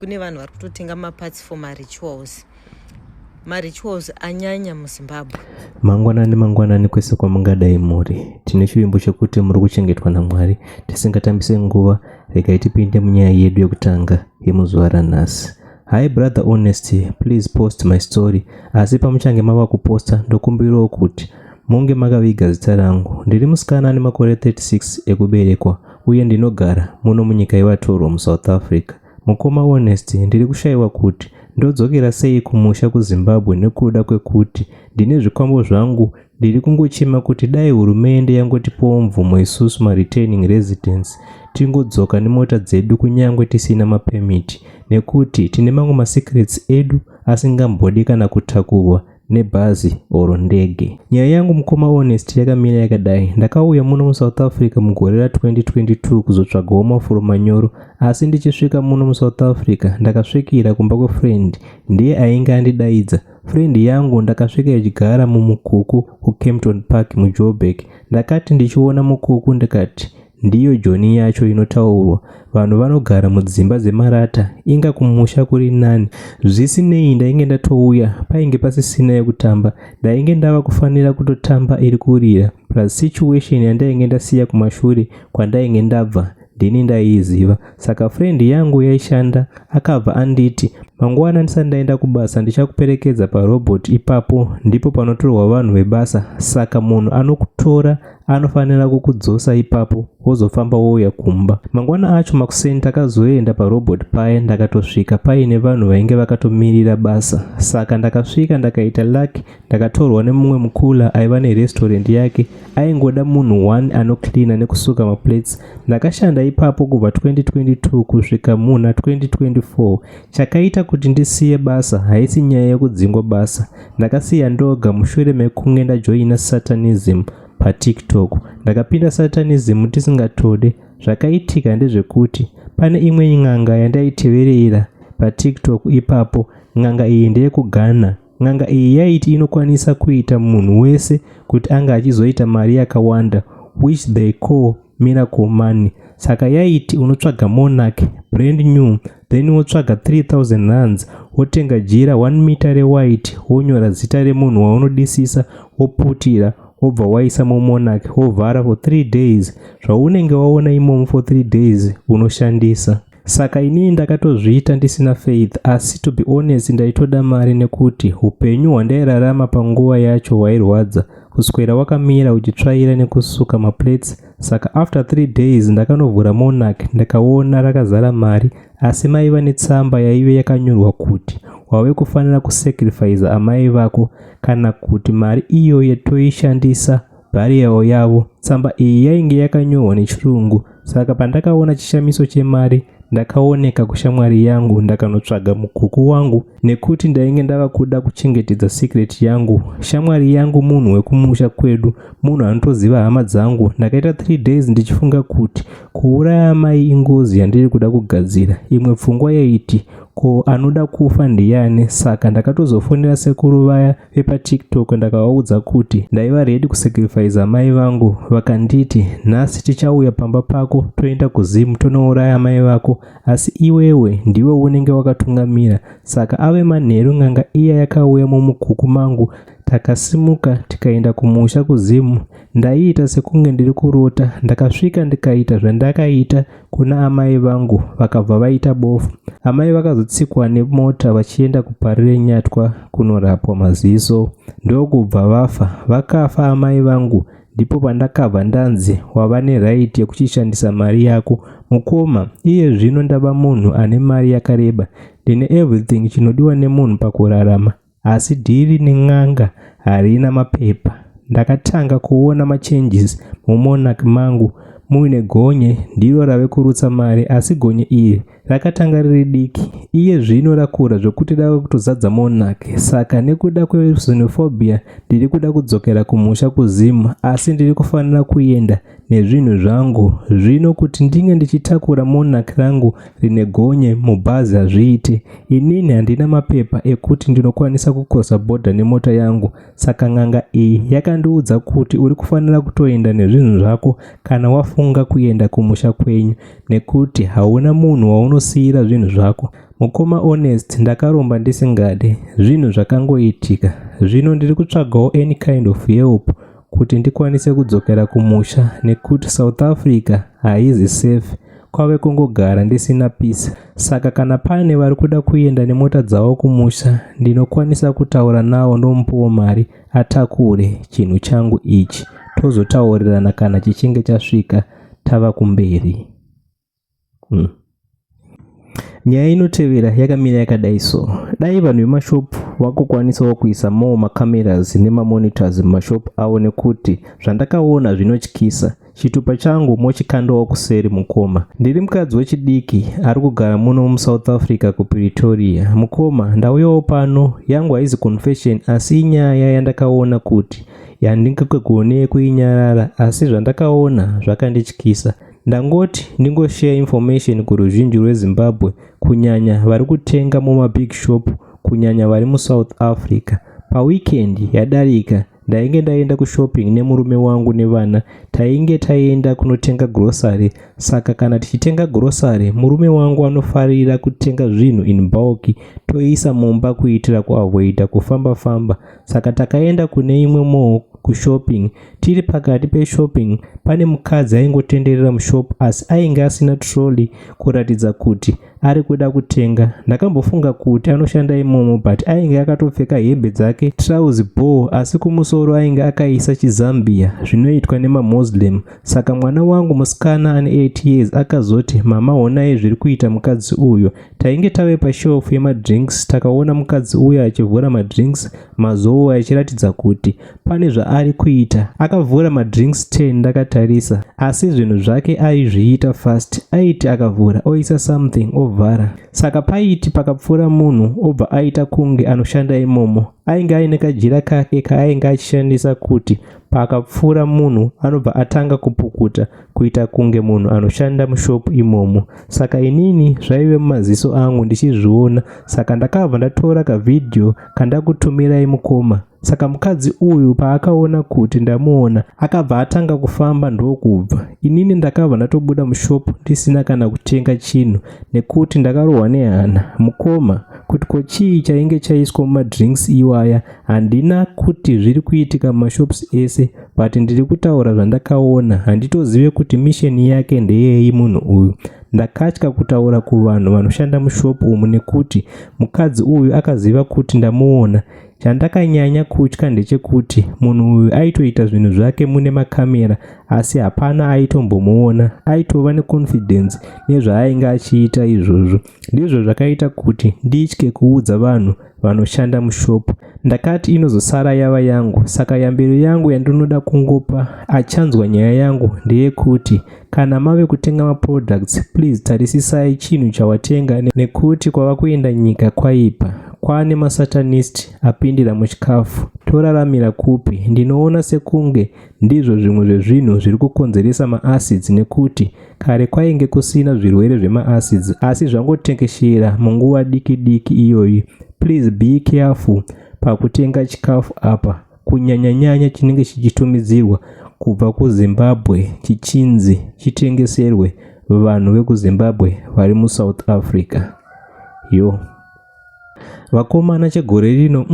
Kune vanhu vari kutotenga maparts for marituals. Marituals anyanya muZimbabwe. Mangwanani mangwanani kwese kwamungadai muri. Tine chivimbo chekuti muri kuchengetwa naMwari. Tisingatambise nguva, regai tipinde munyaya yedu yekutanga yemuzuva ranhasi. Hi brother Honesty, please post my story. Asi pamuchange mava kuposta ndokumbirawo kuti munge makaviga zita rangu. Ndiri musikana ane makore 36 ekuberekwa uye ndinogara muno munyika yevatorwa muSouth Africa. Mukoma Honest, ndiri kushaiwa kuti ndodzokera sei kumusha kuZimbabwe nekuda kwekuti ndine zvikwambo zvangu. Ndiri kungochema kuti dai hurumende yangotipawo mvumo isusu mareturning residents tingodzoka nemota dzedu kunyangwe tisina mapemiti, nekuti tine mamwe masecrets edu asingambodi kana kutakurwa nebhazi oro ndege. Nyaya yangu, mukoma Honest, yakamira yakadai. Ndakauya muno muSouth Africa mugore ra2022 kuzotsvagawo mafuro manyoro, asi ndichisvika muno muSouth Africa ndakasvikira kumba kwefriend. Ndiye ainge andidaidza. Friend yangu ndakasvika ichigara mumukuku kuKempton Park muJoburg. Ndakati ndichiona mukuku ndikati ndiyo Joni yacho inotaurwa, vanhu vanogara mudzimba dzemarata, inga kumusha kuri nani. Zvisinei, ndainge ndatouya, painge pasisina yekutamba. Ndainge ndava kufanira kutotamba iri kurira, plus situation yandainge ndasiya kumashure kwandainge ndabva ndini ndaiiziva. Saka friend yangu yaishanda akabva anditi, "Mangwana ndisati ndaenda kubasa ndichakuperekedza parobot. Ipapo ndipo panotorwa vanhu vebasa, saka munhu anokutora anofanira kukudzosa ipapo, wozofamba wouya kumba." Mangwana acho makuseni takazoenda parobot paya. Ndakatosvika paine vanhu vainge vakatomirira basa. Saka ndakasvika, ndakaita luck, ndakatorwa nemumwe mukula aiva nerestaurant yake. Aingoda munhu one anocleana nekusuka maplates. Ndakashanda ipapo kubva 2022 kusvika muna 2024. Chakaita kuti ndisiye basa haisi nyaya yekudzingwa basa. Ndakasiya ndoga mushure mekunge ndajoina satanism paTikTok. Ndakapinda satanism tisingatode. Zvakaitika ndezvekuti pane imwe n'anga yandaiteverera paTikTok ipapo. N'anga iyi ndeyekuGhana. N'anga iyi yaiti inokwanisa kuita munhu wese kuti anga achizoita mari yakawanda, which they call miracle money. Saka yaiti unotsvaga Monarch brand new, then wotsvaga 3000 rands, wotenga jira 1 meter rewhite, wonyora zita remunhu waunodisisa, woputira, wobva waisa muMonarch, wovhara for 3 days. Zvaunenge waona imomo for 3 days unoshandisa. Saka inini ndakatozviita ndisina faith, asi to be honest ndaitoda mari, nekuti upenyu hwandairarama panguva yacho hwairwadza, kuswera wakamira uchitsvaira nekusuka maplates. Saka after 3 days ndakanovhura Monarch, ndikaona rakazara mari, asi maiva netsamba yaive yakanyorwa kuti wave kufanira kusacrifica amai vako kana kuti mari iyoyo toishandisa burial yavo. Tsamba iyi yainge yakanyorwa nechirungu. Saka pandakaona chishamiso chemari, ndakaoneka kushamwari yangu, ndakanotsvaga mukuku wangu nekuti ndainge ndava kuda kuchengetedza secret yangu. Shamwari yangu munhu wekumusha kwedu, munhu anotoziva hama dzangu. Ndakaita 3 days ndichifunga kuti kuuraya mai ingozi yandiri kuda kugadzira. Imwe pfungwa yaiti, ko anoda kufa ndiani? Saka ndakatozofonera sekuru vaya vepaTikTok, ndakavaudza kuti ndaiva ready kusacrifice mai vangu. Vakanditi, "Nhasi tichauya pamba pako, toenda kuZimu, tonouraya mai vako, asi iwewe ndiwe unenge wakatungamira." Saka ave manheru, n'anga iya yakauya mumukuku mangu. Takasimuka tikaenda kumusha kuZimu. Ndaiita sekunge ndiri kurota. Ndakasvika ndikaita zvandakaita kuna amai vangu, vakabva vaita bofu. Amai vakazotsikwa nemota vachienda kuParirenyatwa kunorapwa maziso, ndokubva vafa. Vakafa amai vangu, ndipo pandakabva ndanzi wava neright yekuchishandisa mari yako. Mukoma, iye zvino ndava munhu ane mari yakareba. Ndine everything chinodiwa nemunhu pakurarama, asi dhiri nen'anga harina mapepa. Ndakatanga kuona machanges muMonarch mangu muine gonye, ndiro rave kurutsa mari. Asi gonye iri rakatanga riri diki, iye zvino rakura zvokuti rava kutozadza Monarch. Saka nekuda kwexenophobia ndiri kuda kudzokera kumusha kuZimu, asi ndiri kufanira kuenda nezvinhu zvangu. Zvino kuti ndinge ndichitakura Monarch rangu rine gonye mubhazi hazviite. Inini handina mapepa ekuti ndinokwanisa kucrossa bhodha nemota yangu. Saka n'anga iyi yakandiudza kuti uri kufanira kutoenda nezvinhu zvako kana wafunga kuenda kumusha kwenyu, nekuti hauna munhu waunosiyira zvinhu zvako. Mukoma Honest, ndakaromba ndisingade, zvinhu zvakangoitika. Zvino ndiri kutsvagawo any kind of help kuti ndikwanise kudzokera kumusha nekuti South Africa haizi safe, kwave kungogara ndisina peace. Saka kana pane vari kuda kuenda nemota dzavo kumusha, ndinokwanisa kutaura nawo ndomupawo mari atakure chinhu changu ichi, tozotaurirana kana chichinge chasvika tava kumberi. Nyaya inotevera yakamira yakadai so: dai vanhu vemashopu vakukwanisawo kuisa more macameras nemamonitors mumashopu avo, nekuti zvandakaona zvinotyisa. Chitupa changu mochikandawo kuseri. Mukoma, ndiri mukadzi wechidiki ari kugara muno muSouth Africa, kuPretoria. Mukoma, ndauyawo pano, yangu haizi confession, asi inyaya yandakaona kuti yandingagone kuinyarara, asi zvandakaona zvakandityisa. Ndangoti ndingoshare information kuruzhinji rweZimbabwe, kunyanya vari kutenga mumabig shop, kunyanya vari muSouth Africa. Paweekend yadarika ndainge ndaenda kushopping nemurume wangu nevana. Tainge taenda kunotenga grocery. Saka kana tichitenga grocery, murume wangu anofarira kutenga zvinhu in bulk, toisa mumba kuitira kuavoida kufamba-famba. Saka takaenda kune imwe mall kushopping. Tiri pakati peshopping, pane mukadzi aingotenderera mushop, asi ainge asina trolley, kuratidza kuti ari kuda kutenga. Ndakambofunga kuti anoshanda imomo, but ainge akatopfeka hembe dzake, trouser ball, asi kumusoro ainge akaisa chizambia zvinoitwa nemaMuslim. Saka mwana wangu musikana ane 8 years akazoti, "Mama, honai zviri kuita mukadzi uyu." Tainge tave pashelf yemadrinks. Takaona mukadzi uyu achivhura madrinks mazou, achiratidza kuti pane zvaari kuita. Akavhura madrinks 10 ndakatarisa, asi zvinhu zvake aizviita fast. Aiti akavhura, oisa something, ovhara. Saka paiti pakapfuura munhu, obva aita kunge anoshanda imomo. Ainge aine kajira kake kaainge achishandisa kuti pakapfuura munhu, anobva atanga kupukuta, kuita kunge munhu anoshanda mushopu imomo. Saka inini zvaive mumaziso angu ndichizviona, saka ndakabva ndatora kavhidhiyo kandakutumirai, mukoma. Saka mukadzi uyu paakaona kuti ndamuona, akabva atanga kufamba ndokubva. Inini ndakabva ndatobuda mushopu ndisina kana kutenga chinhu, nekuti ndakarohwa nehana, mukoma, kuti ko chii chainge chaiswa mumadrinks iwaya. Handina kuti zviri kuitika mumashops ese, but ndiri kutaura zvandakaona. Handitozive kuti mission yake ndeyei munhu uyu. Ndakatya kutaura kuvanhu vanoshanda mushopu umu nekuti mukadzi uyu akaziva kuti ndamuona. Chandakanyanya kutya ndechekuti munhu uyu aitoita zvinhu zvake mune makamera, asi hapana aitombomuona. Aitova neconfidence nezvaainge achiita izvozvo. Ndizvo zvakaita kuti nditye kuudza vanhu vanoshanda mushopu. Ndakati inozosara yava yangu. Saka yambiro yangu yandinoda kungopa achanzwa nyaya yangu ndeyekuti kana mave kutenga maproducts, please tarisisai chinhu chawatenga, nekuti kwava kuenda nyika kwaipa. Kwane masatanist apindira muchikafu. Toraramira kupi? Ndinoona sekunge ndizvo zvimwe zvezvinhu zviri kukonzeresa maacids, nekuti kare kwainge kusina zvirwere zvemaacids, asi zvangotekeshera munguva diki diki iyoyi. Please be careful pakutenga chikafu apa, kunyanyanyanya chinenge chichitumidzirwa kubva kuZimbabwe chichinzi chitengeserwe vanhu vekuZimbabwe vari muSouth Africa. Yo, vakomana, chegore rino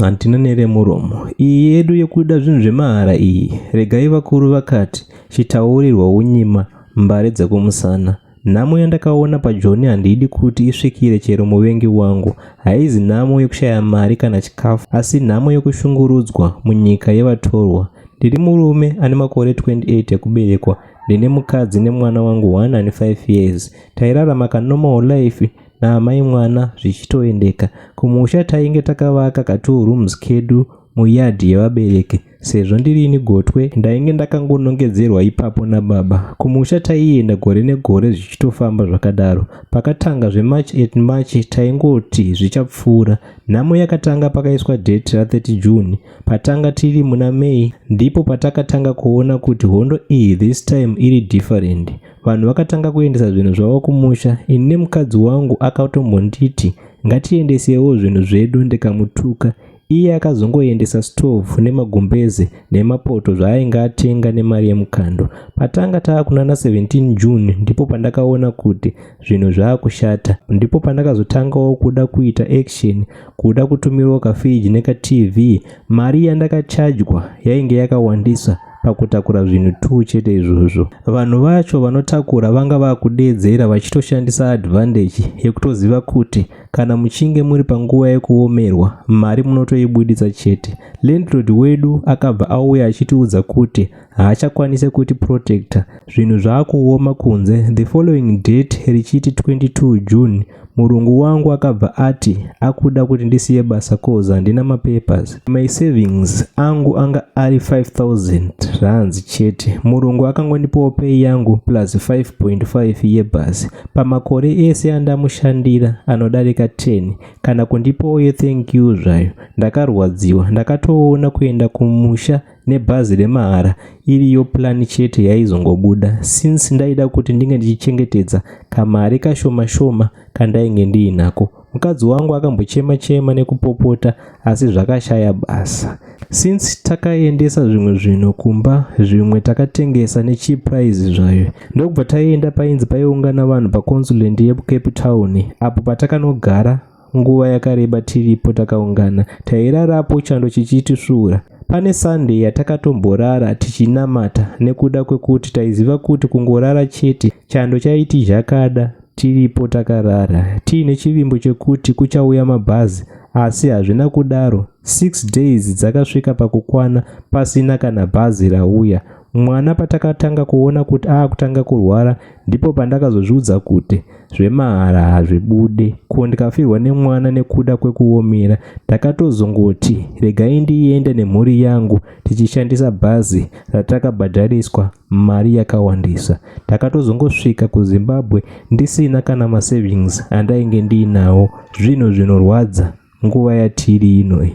handina neremuromo. Iyi yedu yekuda zvinhu zvemahara iyi, regai. Vakuru vakati chitaurirwa unyima mbare dzekumusana. Nhamo yandakaona paJoni handidi kuti isvikire chero muvengi wangu. Haizi nhamo yekushaya mari kana chikafu, asi nhamo yekushungurudzwa munyika yevatorwa. Ndiri murume ane makore 28 ekuberekwa. Ndine mukadzi nemwana wangu 1 and 5 years. Tairarama kanormal life naamai mwana, zvichitoendeka. Kumusha tainge takavaka ka2 rooms kedu muyadhi yevabereki. Sezvo ndirini gotwe, ndainge ndakangonongedzerwa ipapo nababa. Kumusha taienda gore negore, zvichitofamba zvakadaro. Pakatanga zveMarch and March, taingoti zvichapfuura. Nhamo yakatanga pakaiswa date ra30 June. Patanga tiri muna May, ndipo patakatanga kuona kuti hondo iyi this time iri different. Vanhu vakatanga kuendesa zvinhu zvavo kumusha. Ini nemukadzi wangu akatombonditi ngatiendesewo zvinhu zvedu, ndikamutuka. Iye akazongoendesa stove nemagumbeze nemapoto zvaainge atenga nemari yemukando. Patanga taakunana 17 June ndipo pandakaona kuti zvinhu zvaakushata. Ndipo pandakazotangawo kuda kuita action, kuda kutumirwa kafiriji nekaTV. Mari yandakachajwa yainge yakawandisa pakutakura zvinhu 2 chete izvozvo. Vanhu vacho vanotakura vanga vakudeedzera vachitoshandisa advantage yekutoziva kuti kana muchinge muri panguva yekuomerwa mari munotoibuditsa chete. Landlord wedu akabva auya achitiudza kuti haachakwanise kuti protector, zvinhu zvaakuoma kunze. The following date richiti 22 June, murungu wangu akabva ati akuda kuti ndisiye basa cause handina mapapers. My savings angu anga ari 5000 rands chete. Murungu akangondipawo pay yangu plus 5.5 yebhasi. Pamakore ese andamushandira anodarika 10, kana kundipawo yethank you zvayo. Ndakarwadziwa, ndakatoona kuenda kumusha nebhazi remahara iriyo plan chete yaizongobuda, since ndaida kuti ndinge ndichichengetedza kamari kashoma shoma kandainge ndiinako. Mukadzi wangu akambochema chema nekupopota, asi zvakashaya basa. Since takaendesa zvimwe zvinhu kumba, zvimwe takatengesa necheap price zvayo, ndokubva taenda painzi paiungana vanhu paconsulate yeCape Town, apo patakanogara nguva yakareba tiripo takaungana. Tairarapo chando chichitisvuura. Pane Sunday yatakatomborara tichinamata nekuda kwekuti taiziva kuti kungorara chete chando chaiti zvakada. Tiripo takarara tiine chivimbo chekuti kuchauya mabhazi, asi hazvina kudaro. 6 days dzakasvika pakukwana pasina kana bhazi rauya. Mwana patakatanga kuona kuti aakutanga kurwara, ndipo pandakazozviudza kuti zvemahara hazvibude. Ko ndikafirwa nemwana nekuda kwekuomera? Ndakatozongoti regai ndiende nemhuri yangu tichishandisa bhazi ratakabhadhariswa mari yakawandisa. Ndakatozongosvika kuZimbabwe ndisina kana masavings andainge ndiinawo. Zvinhu zvinorwadza nguva yatiri inoi.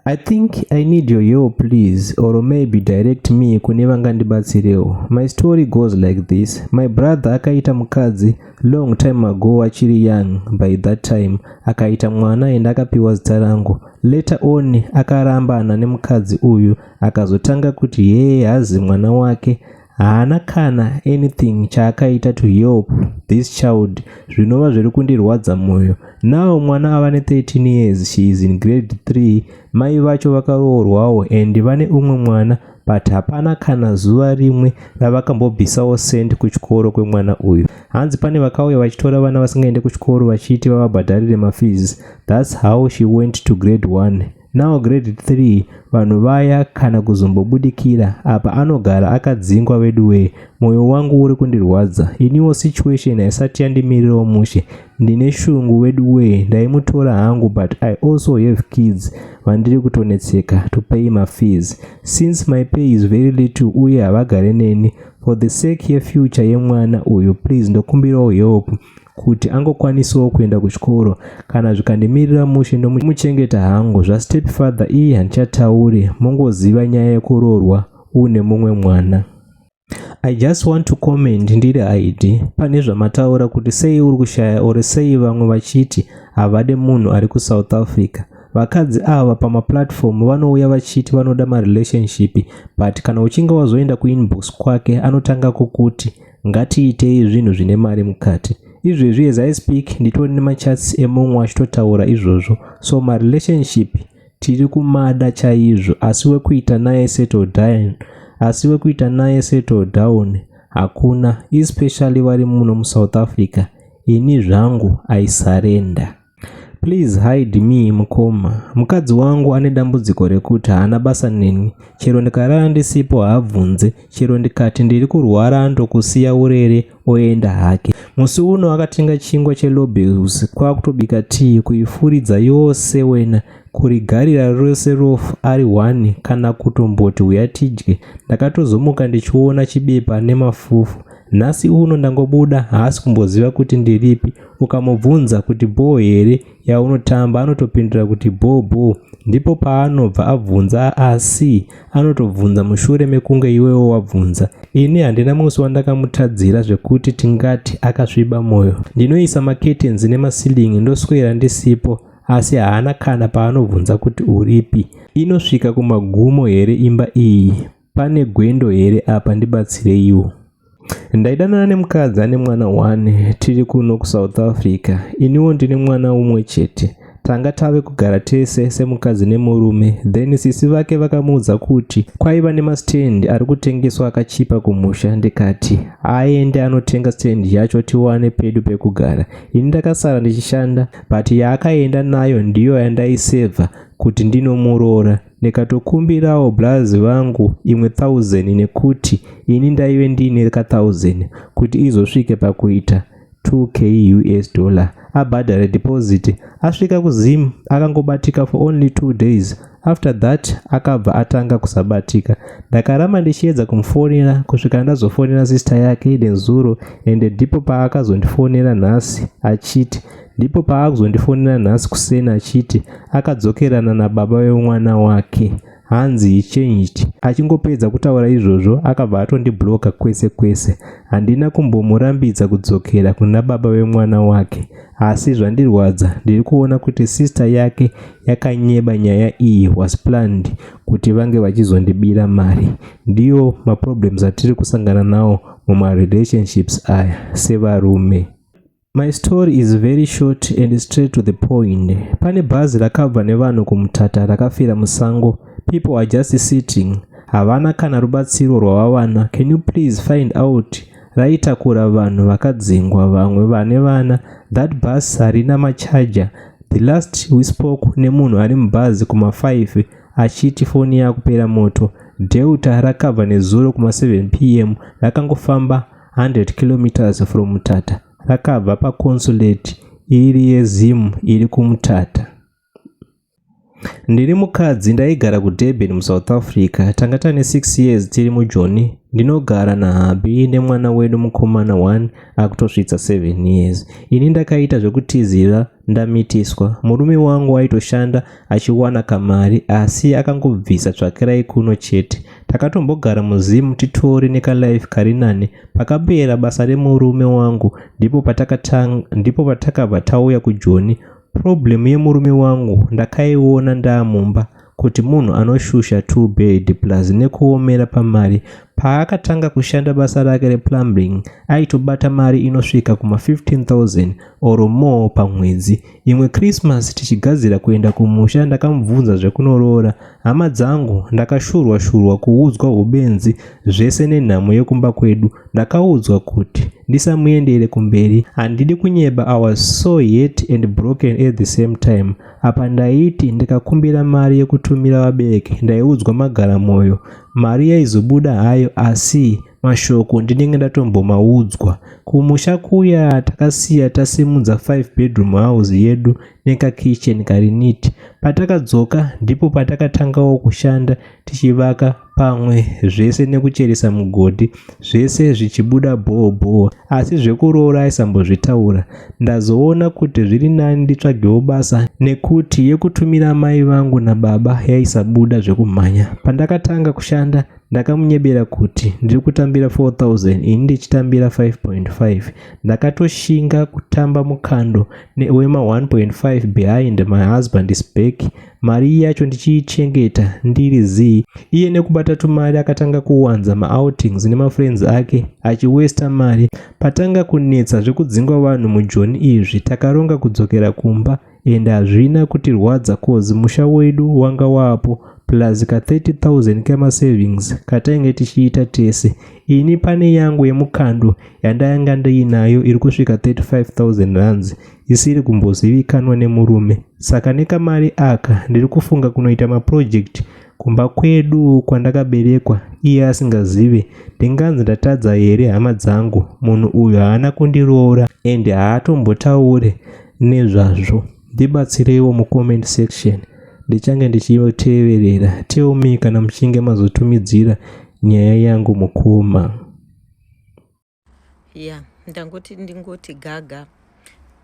I think I need your help, please, or maybe direct me kune vangandibatsirewo. My story goes like this. My brother akaita mukadzi long time ago, achiri young by that time. Akaita mwana and akapiwa zita rangu. Later on akarambana nemukadzi uyu, akazotanga kuti yeye hazi mwana wake. Haana kana anything chaakaita to help this child, zvinova zviri kundirwadza mwoyo. Now mwana ava ne13 years, she is in grade 3. Mai vacho vakaroorwawo and vane umwe mwana, but hapana kana zuva rimwe ravakambobvisawo cent kuchikoro kwemwana uyu. Hanzi pane vakauya vachitora vana vasingaende kuchikoro vachiti vavabhadharire mafees. That's how she went to grade 1, now grade 3. Vanhu vaya kana kuzombobudikira apa, anogara akadzingwa. Veduwee, mwoyo wangu uri kundirwadza. Iniwo situation haisati yandimirirawo mushe. Ndine shungu veduwee. Ndaimutora hangu, but I also have kids vandiri kutonetseka to pay mafees, since my pay is very little, uye havagare neni. For the sake yefuture yemwana uyu, please, ndokumbirawo help kuti angokwanisawo kuenda kuchikoro. Kana zvikandimirira mushe, ndomuchengeta hangu. Zvastep father iyi handichatauri, mongoziva nyaya yekuroorwa une mumwe mwana. I just want to comment ndiri ID pane zvamataura kuti sei uri kushaya or sei vamwe vachiti havade munhu ari kuSouth Africa. Vakadzi ava pamaplatform vanouya vachiti vanoda marelationship, but kana uchinge wazoenda kuinbox kwake, anotanga kukuti ngatiitei zvinhu zvine mari mukati. Izvezvi as I speak nditori nemachats emumwe achitotaura izvozvo. So marelationship tiri kumada chaizvo, asi wekuita naye settle down, asi wekuita naye settle down hakuna, especially vari muno muSouth Africa. Ini zvangu I surrender. Please hide me, mukoma. Mukadzi wangu ane dambudziko rekuti haana basa neni. Chero ndikarara ndisipo haabvunze. Chero ndikati ndiri kurwara, ndokusiya urere oenda hake. Musi uno akatenga chingwa cheLobels, kwakutobika tii, kuifuridza yose wena, kurigarira rose rofu ari 1, kana kutomboti uya tidye. Ndakatozomuka ndichiona chibepa nemafufu. Nhasi uno ndangobuda, haasi kumboziva kuti ndiripi. Ukamubvunza kuti bhoo here yaunotamba, anotopindura kuti bhoo bhoo. Ndipo paanobva abvunza, asi anotobvunza mushure mekunge iwewo wabvunza. Ini handina musi wandakamutadzira zvekuti tingati akasviba mwoyo. Ndinoisa macurtains nemaceiling, ndoswera ndisipo. Asi haana kana paanobvunza kuti uripi. Inosvika kumagumo here imba iyi? Pane gwendo here apa ndibatsireiwo. Ndaidanana nemukadzi ane mwana one tiri kuno kuSouth Africa. Iniwo ndine mwana umwe chete. Tanga tave kugara tese semukadzi nemurume then sisi vake vakamuudza kuti kwaiva nemastand ari kutengeswa akachipa kumusha ndikati aende anotenga stand yacho tiwane pedu pekugara. Ini ndakasara ndichishanda but yaakaenda nayo ndiyo yandaisevha kuti ndinomuroora ndikatokumbirawo blaz vangu imwe 1000 nekuti ini ndaive ndiine ka 1000 kuti izosvike pakuita 2k US dollar abhadhare deposit. Asvika kuZim akangobatika for only 2 days. After that akabva atanga kusabatika. Ndakaramba ndichiedza kumufonera kusvika ndazofonera sister yake nezuro ende ndipo paakazondifonera nhasi achiti ndipo paakuzondifonera nhasi kuseni achiti akadzokerana nababa vemwana wake hanzi he changed. Achingopedza kutaura izvozvo akabva atondibloka kwese kwese. Handina kumbomurambidza kudzokera kuna baba vemwana wake asi zvandirwadza ndiri kuona kuti sister yake yakanyeba nyaya iyi was planned kuti vange vachizondibira mari. Ndiyo maproblems atiri kusangana nawo mumarelationships aya sevarume. My story is very short and straight to the point. Pane bhazi rakabva nevanhu kuMutata rakafira musango. People are just sitting. Havana kana rubatsiro rwavawana. Can you please find out raitakura vanhu vakadzingwa vamwe vane vana. That bus harina macharger. The last we spoke nemunhu ari mubhazi kuma5 achiti foni yakupera moto. Delta rakabva nezuro kuma7 pm rakangofamba 100 kilometers from Mutata. Rakabva paconsulate iri yeZim iri kuMutata. Ndiri mukadzi ndaigara kuDurban muSouth Africa. Tanga tane 6 years tiri mujoni. Ndinogara nahubby nemwana wedu mukomana 1 akutosvitsa 7 years. Ini ndakaita zvekutizira ndamitiswa. Murume wangu aitoshanda achiwana kamari asi akangobvisa tsvakirai kuno chete. Takatombogara muZim titori nekalife kari nani. Pakapera basa remurume wangu ndipo patakabva tauya kujoni. Problem yemurume wangu ndakaiona ndaamumba kuti munhu anoshusha too bad plus nekuomera pamari. Paakatanga kushanda basa rake replumbing aitobata mari inosvika kuma 15000 or more pamwedzi. Imwe Christmas tichigadzira kuenda kumusha ndakamubvunza zvekunoroora. Hama dzangu ndakashurwa shurwa kuudzwa ubenzi zvese nenhamo yekumba kwedu. Ndakaudzwa kuti ndisamuendere kumberi. Handidi kunyeba, I was so hurt and broken at the same time. Apa ndaiti ndikakumbira mari yekutumira vabereki ndaiudzwa magara moyo. Mari yaizobuda hayo asi mashoko ndinenge ndatombomaudzwa. Kumusha kuya takasiya tasimudza 5 bedroom house yedu nekakitchen kari neat. Patakadzoka ndipo patakatangawo kushanda tichivaka pamwe zvese nekucheresa mugodhi zvese zvichibuda bhoo bhoo asi zvekuroora aisambozvitaura. Ndazoona kuti zviri nani nditsvagewo basa nekuti yekutumira mai vangu nababa yaisabuda zvekumhanya. Pandakatanga kushanda ndakamunyebera kuti ndiri kutambira 4000 ini ndichitambira 5.5. Ndakatoshinga kutamba mukando wema 1.5 behind my husband's back. Mari yacho ndichiichengeta ndiri zii. Iye nekubata tumari akatanga kuwanza maoutings nemafriends ake achiwesta mari. Patanga kunetsa zvekudzingwa vanhu mujoni izvi takaronga kudzokera kumba ende hazvina kutirwadza cause musha wedu wanga wapo plus ka 30000 kemasavings katainge tichiita tese. Ini pane yangu yemukando yandanga ndiinayo iri kusvika 35000 rands isiri kumbozivikanwa nemurume. Saka nekamari aka ndiri kufunga kunoita maproject kumba kwedu kwandakaberekwa iye asingazive. Ndinganzi ndatadza here hama dzangu? Munhu uyu haana kundiroora ende haatombotaure nezvazvo. Ndibatsireiwo mucomment section, ndichange ndichiteverera. Tell me kana muchinge mazotumidzira nyaya yangu mukoma. Ya, ndangoti ndingoti gaga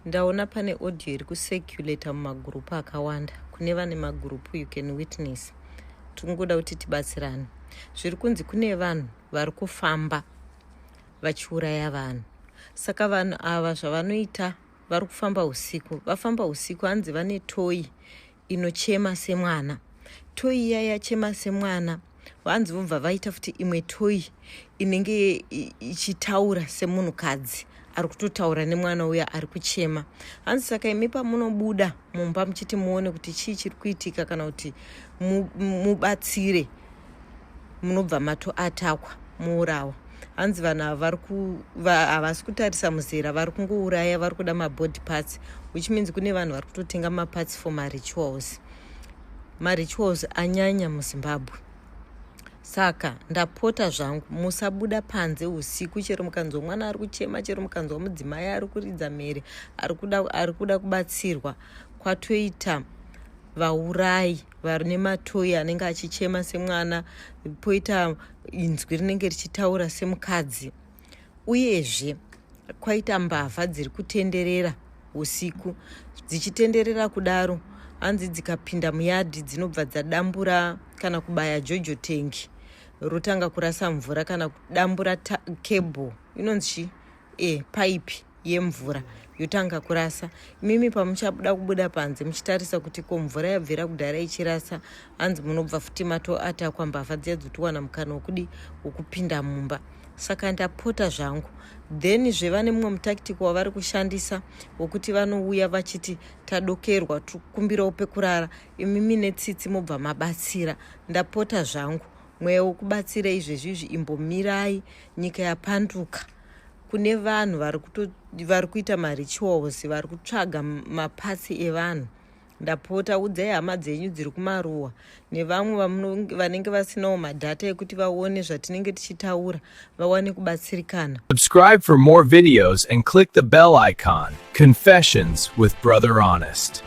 ndaona pane audio iri kucirculata mumagurupu akawanda. Kune vane magurupu, you can witness. Tingoda kuti tibatsirane. Zviri kunzi kune vanhu vari kufamba vachiuraya vanhu. Saka vanhu ava zvavanoita, Vari kufamba usiku, vafamba usiku, hanzi vane toyi inochema semwana. Toyi iya yachema semwana, vanzi vobva vaita futi imwe toyi inenge ichitaura semunhukadzi ari kutotaura nemwana uya ari kuchema. Hanzi saka imi pamunobuda mumba muchiti muone kuti chii chiri kuitika kana kuti mubatsire, munobva matoatakwa muurawa. Hanzi vanhu ava havasi kutarisa muzera, vari kungouraya, vari kuda mabody parts, which means kune vanhu vari kutotenga maparts for marituals. Marituals anyanya muZimbabwe. Saka ndapota zvangu, musabuda panze usiku. Chero mukanzwa mwana ari kuchema, chero mukanzwa mudzimai ari kuridza mhere ari kuda kubatsirwa, kwatoita vaurai vari nematoyi anenge achichema semwana, poita inzwi rinenge richitaura semukadzi. Uyezve kwaita mbavha dziri kutenderera usiku. Dzichitenderera kudaro, hanzi dzikapinda muyadhi dzinobva dzadambura kana kubaya JoJo tank rotanga kurasa mvura, kana kudambura cable inonzi chi paipi yemvura yotanga kurasa. Imimi pamuchabuda kubuda panze muchitarisa kuti ko mvura yabvira kudhara ichirasa, hanzi munobva futi matoatakwa, mbavha dziya dzotowana mukana wokudi wokupinda mumba. Saka ndapota zvangu. Then zveva nemumwe mutactic wavari kushandisa wokuti vanouya vachiti, "Tadokerwa, tikumbirawo pekurara." Imimi netsitsi mobva mabatsira. Ndapota zvangu, mweya wokubatsira izvezvi izvi imbomirai. Nyika yapanduka. Kune vanhu vari kuita marituals, vari kutsvaga maparts evanhu. Ndapota, udzai hama dzenyu dziri kumaruwa nevamwe vanenge vasinawo madata ekuti vaone zvatinenge tichitaura, vawane kubatsirikana. Subscribe for more videos and click the bell icon. Confessions with Brother Honest.